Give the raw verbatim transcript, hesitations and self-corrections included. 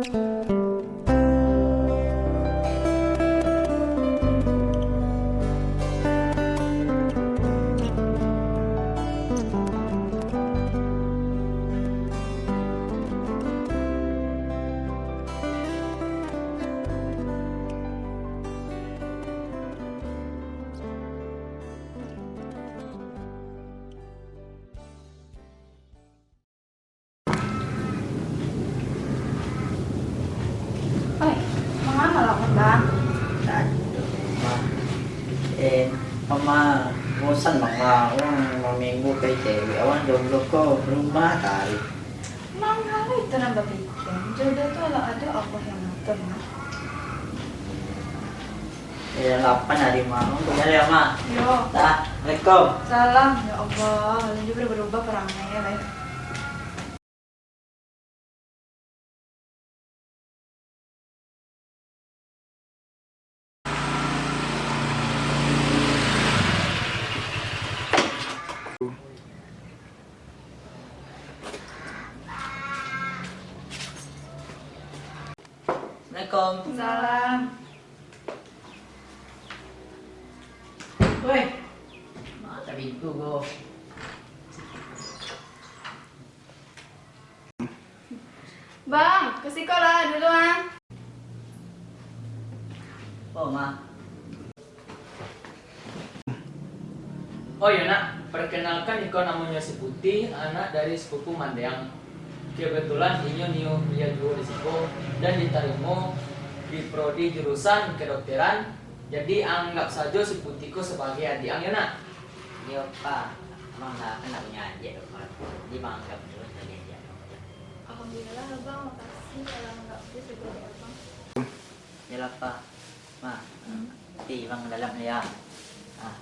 Oi, manga lah, Bang? Aduh, Mah. Eh, Mama, bosan, Mama. Urang maminggu ka I T W. Awak jomblo ko, rumah tari. Manga lah itu nan bapikia. Jodoh tu lah ado Allah yang ngatur, Mah. Ya, lapan hari, Mah. Oh, benar ya, Mah? Yo. Dah, Assalamualaikum. Salam. Ya Allah, alun juo berubah parangai, ya, lai. Assalamualaikum. Salam. Weh, mano pintu ko? Bang, ka siko lah dulu, ah. Oh, Ma. Oh, iyo, Nak. Perkenalkan, iko namonyo si Putih, anak dari sepupu Mandeang. Kebetulan inyo nio kuliah juo di siko dan ditarimo di prodi jurusan kedokteran. Jadi, anggap sajo si Putih ko sabagai adiak ang, yo, Nak. Iyo, Pa. Abang lah kan ndak punyo adiak, Pa. Jadi, Bang anggap juo sabagai adiak. Alhamdulillah, Abang. Makasih lah anggap juo sabagai adiak Abang. Iyolah, Pa. Ma, Hmm. Ti, Bang dalam dulu, yo. Ah.